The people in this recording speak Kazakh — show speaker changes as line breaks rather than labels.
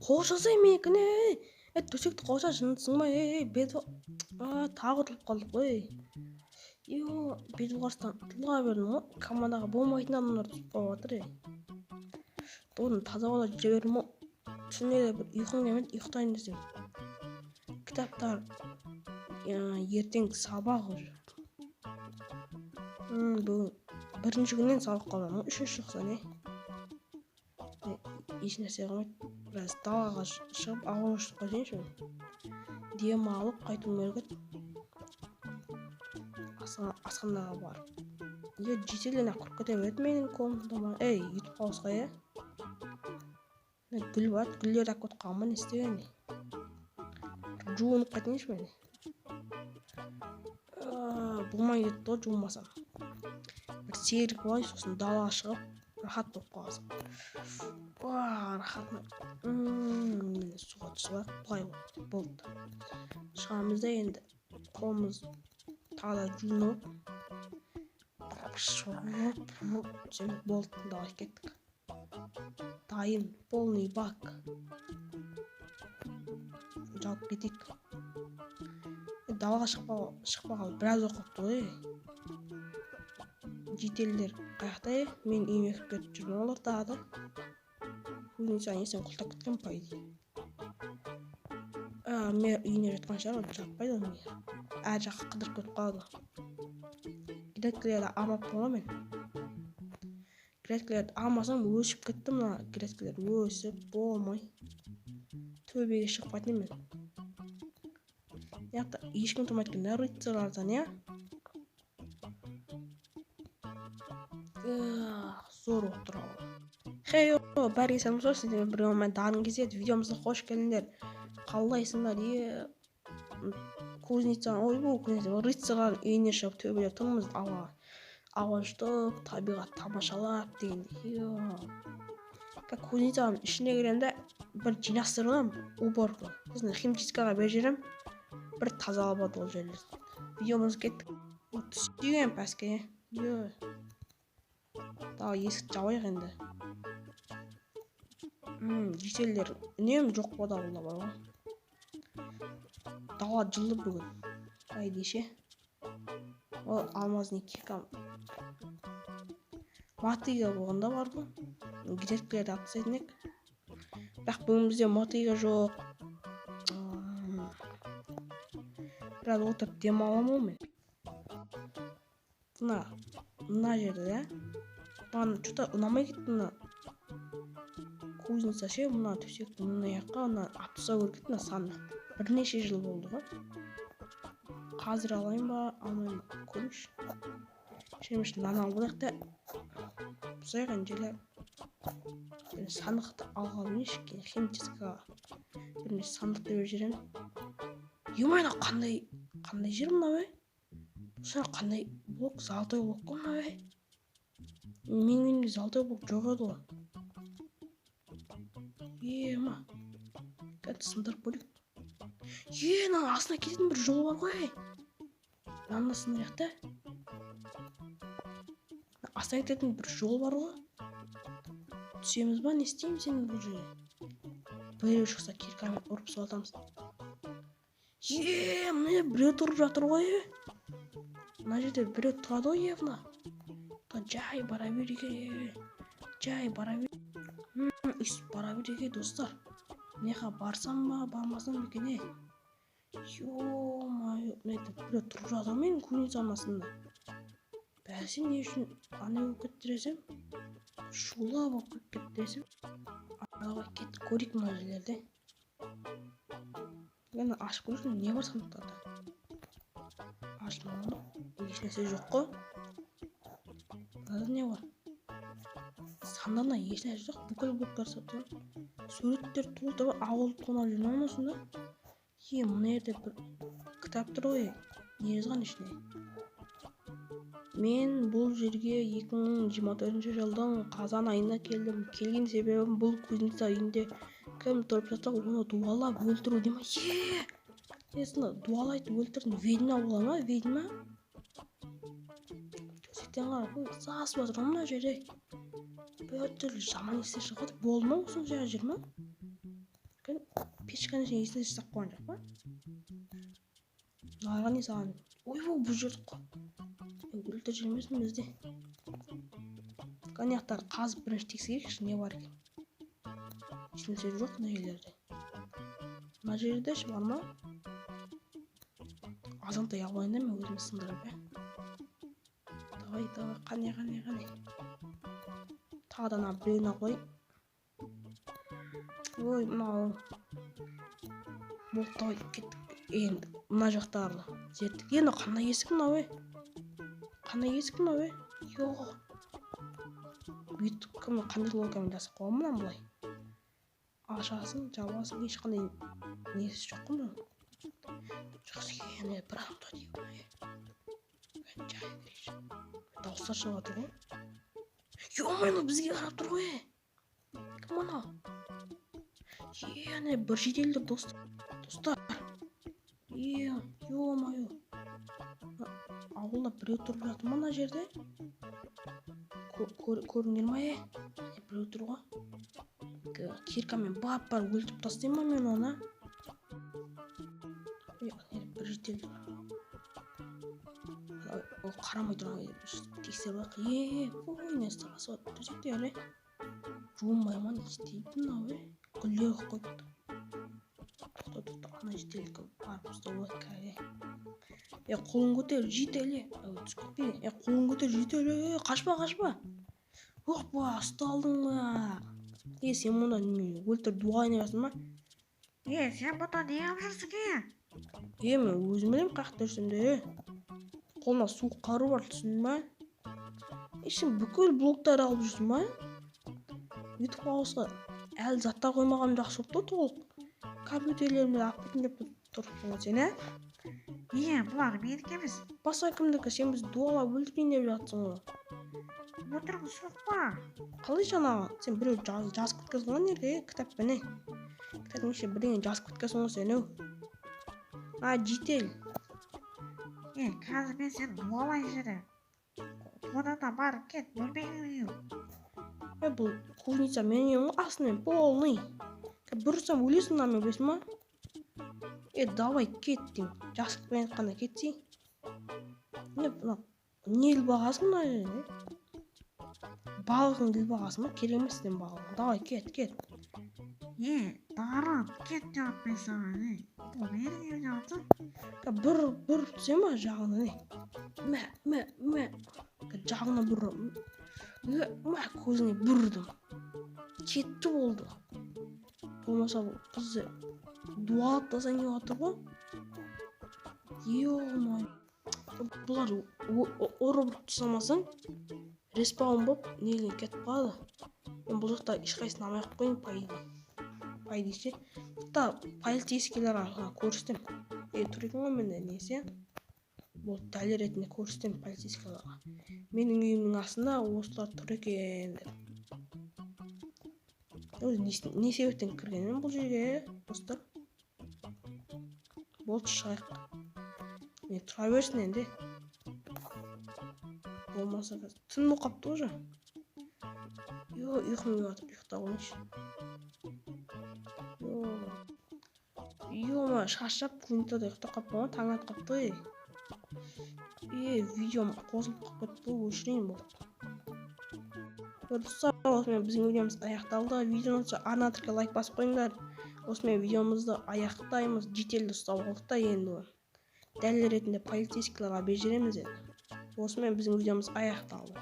Қоршасай менікіне. Е, төсекті қорша, жындысың ба? Ей, бет тағы ұтылып қалдық қой. Йо, Бедварстан ұтыла бердім ғой. Командаға болмайтын адамдар түсіп қалып жатыр, ей. Оны таза ауада жүре бердім ғой. Түнде де бір ұйқым келмеді, ұйықтайын десем. Кітаптар, ертең сабақ уже. Бүгін бірінші күннен сабақ қалдым ғой, үшінші тоқсан, е. Еш нәрсе қылмайды. Біраз далаға шығып ауа ұшып қайтайыншы мен. Демалып қайтуым керек еді. Асханаға барып. Е, жителден ақ кіріп кете береді менің комнатама. Ей, ютуб хаусқа, е. Гүл бар, гүлдерді алып кетіп қалған ба, не істеген? Жуынып қайтайыншы мен. Болмай кетті ғой жуынбасам. Бір серік болайын, сосын далаға шығып рахат болып қаласың. Уа, рахат. Міне суға түсіп алайық, былай болды. Шығамыз да енді қолымыз тағы да жуынып болды, давай кеттік. Дайын, полный бак. Жауып кетейік. Далаға шықпағалы біраз уақыт болды ғой. Жителдер қаяқта, е? Мен үйіме кіріп кетіп жүрмін олар тағы да. Кузницаның есігін құлыптап кеткен, по идее. Мэр үйіне жатқан шығар, ол жатпайды ғой мэр. Әр жаққа қыдырып кетіп қалады. Грядкалерді алмаппын ғой мен. Грядкалерді алмасам өсіп кетті мына грядкалер, өсіп болмай. Төбеге шығып қайтайын мен. Мына жақта ешкім тұрмайды екен да, рыцарьлардан, иә? Зор болып тұр ауыл. Хей, бәріңе сәлем достар, сіздермен бірге мен Дарын Кезет. Видеомызға қош келдіңдер. Қалайсыңдар, е? Кузницаның, ойбу, кузница, рыцарьлардың үйіне шығып төбелеп тұрмыз, ауа жұтып, табиғат тамашалап дегендей. Ё. Кузницаның ішіне кіремін де, бір жинастырып аламын, уборка. Сосын химчисткаға беріп жіберемін, бір тазалап алады ол жерлерді. Видеомыз кеттік. Түскен пәске, е. Тағы есікті жабайық енді. Жителдер үнемі жоқ болады ауылда бар ғой. Дала жылы бүгін. Ай деше. Ол алмазный киркам. Мотыга болғанда бар ғой. Грядкалерді алып тастайтын едік. Бірақ бүгін бізде мотыга жоқ. Біраз отырып демаламын ғой мен. Мына жерде, да? Маған что-то ұнамай кетті мына кузница ше, мына төсекті мына жаққа, мына алып тастау керек еді мына сандықты. Бірнеше жыл болды ғой. Қазір алайын ба, алмайын ба, көрейікші. Шемішті нан алып алайық та бұзайық енді жайлап. Мен сандықты алғалы емес екен, химчисткаға бірнеше сандықты беріп жіберемін. Ё-моё, мынау қандай жер мынау, ей? Бұл қандай блок, золотой блок қой мынау, ей? Менің үйімде золотой блок жоқ еді ғой. Ема, қазір сындырып көрейік. Е, мынаның астына кететін бір жол бар ғой, ей. Мынаны да сындырайық та. Астына кететін бір жол бар ғой. Түсеміз ба, не істейміз енді бұл жерге? Біреу шықса киркамен ұрып салатамыз. Е, мына жерде біреу тұрып жатыр ғой, е. Мына жерде біреу тұрады ғой, е, мына. Жай бара берейік, е. Жай бара бер. Өйстіп бара берейік, е, достар. Мына жаққа барсам ба, бармасам ба екен, е? Ё-моё, мына жерде біреу тұрып жатыр менің кузницаның астында. Бәсе, не үшін ана болып кетті десем, шулап болып кетті десем. Давай кеттік, көрейік мына жерлерді. Енді ашып көрейік, не бар сандықтарда? Ашылмаған, ешнәрсе жоқ қой. Мынада не бар? Сандығында ешнәрсе жоқ, бүкіл блоктар сатып. Суреттер толтырып ауыл тонап жүр ма осында? Е, мына жерде бір кітап тұр ғой, не жазған ішіне? Мен бұл жерге 2024 жылдың қазан айында келдім. Келген себебім бұл кузница үйінде кім тұрып жатса, оны дуалап өлтіру дей ма? Е, сонда дуалайды өлтірдім. Ведьма бола ма? Ведьма? Төсектен қарап, ой, сасып жатыр ғой мына жерде. Бір түрлі жаман естер шығады. Болды ма осынша жер ма? Печканың ішіне ешнәрсе жасап қойған жоқ па? Мыналарға не салған? Ойбой, бұл жерді өлтіріп жібермесін бізде. Ана жақтарды қазып бірінші тексерейікші, не бар екен. Ешнәрсе жоқ мына жерлерде. Мына жерде ше бар ма? Азантай алайын да мен өзім сындырып, ә. Давай, давай, қане, қане, қане. Тағы да ана біреуін алып қояйын. Ой, мынау. Болды, давай, кеттік. Енді мына жақтарды зерттік. Енді қандай есік мынау, е? Қандай есік мынау, е? Йо. Бүйтіп кім қандай логикамен жасап қойған мынаны былай? Ашасың, жабасың, ешқандай несі жоқ қой мынаның. Жақсы, енді бір адам тұр деймін, е. Жай кірейінші. Дауыстар шығып жатыр ғой. Ё-моё, мынау бізге қарап тұр ғой, е. Кім анау? Е, ана бір жедел тұр, достар. Е, ё-моё. Ауылда біреу тұрып жатыр ма мына жерде? Көрдіңдер ма, е? Міне біреу тұр ғой. Киркамен бап бар өлтіріп тастаймын ба мен оны? Е, ана бір жедел тұр. Ол қарамай тұрған кезде тексеріп алайық. Е, ой, не сасып жатыр төсекте әлі. Жуынбай ма, не істейді мынау, е? Гүлдер қойыпты. Тоқта, тоқта, ана жителдікі барып ұстап алайық қазір. Е, қолын көтер, житель, е. Ау, түсіп кетпей. Е, қолын көтер, житель, е, қашпа, қашпа. Опа, ұсталдың ба? Е, сен мұнда немене, өлтіріп дуа ойнап жатсың ба?
Е, сен бұнда не қылып жүрсің, е?
Е, мен өзім білемін қай жақта жүрсем де, е. Қолында суық қару бар, түсіндің ба? Е, сен бүкіл блоктарды алып жүрсің ба? Ютуб хаусқа әлі заттар қоймағаным жақсы болып тұр толық. Компьютерлерімді алып кетейін деп тұрыпсың ғой сен, ә?
Е, бұлар менікі емес.
Басқа кімдікі? Сен бізді дуалап өлтірейін деп жатсың ғой.
Өтірік соқпа.
Қалай жаңағы? Сен біреу жазып кеткенсің ғой ана жерге, е, кітаппен, е. Кітаптың ішіне бірдеңе жазып кеткенсің ғой сен, ау. А, житель.
Е, қазір мен сені дуалай жіберемін. Одан да бар, кет, бөлмеңе.
Е, бұл кузница менің үйім ғой, астымен полный. Бір ұрсам өлесің мынамен, білесің ба? Е, давай, кет деймін. Жақсылықпен айтқанда кетсей. Не, мына не іліп алғансың мына жерде? Балығыңды іліп алғансың ба? Керек емес сенің балығың. Давай, кет, кет.
Е, Дарын, кет деп мен саған, е. Бұл менің үйім деп жатсың.
Ка, бір түсе ма жағына, не? Мә, мә, мә. Ка, жағына бір ұр. Е, мә, көзіңе бір ұрдым. Кетті болды. Болмаса бұл қызды дуалап тастайын деп жатыр ғой. Ё-моё. Бұлар ұрып тастамасаң, респаун болып неден кетіп қалады. Мен бұл жақта ешқайсысын алмай ақ қояйын, по идее. По идее ше. Та полицейскийлер арқылы көрсетемін. Е, тұр екен ғой менде несі? Бұл дәлел ретінде көрсетемін полицейскийлерге. Менің үйімнің астында осылар тұр екен деп. Өзі не себептен кірген мен бұл жерге, достар? Болды, шығайық. Не, тұра берсін енді. Болмаса қазір түн болып қапты уже. Йо, ұйқым келіп жатыр, ұйықтап алайыншы. Йо. Йо, шаршап күнтіде ұйықтап қалыппын ғой, таң атып қалыпты ғой. Е, видеом қосылып қалып кетті ғой, өшірейін болды. Достар, осымен біздің видеомыз аяқталды. Видеоны арна тіркеліп лайк басып қойыңдар. Осымен видеомызды аяқтаймыз. Жителді ұстап алдық та енді. Дәлел ретінде полицейскийлерге беріп жібереміз енді. Осымен біздің видеомыз аяқталды.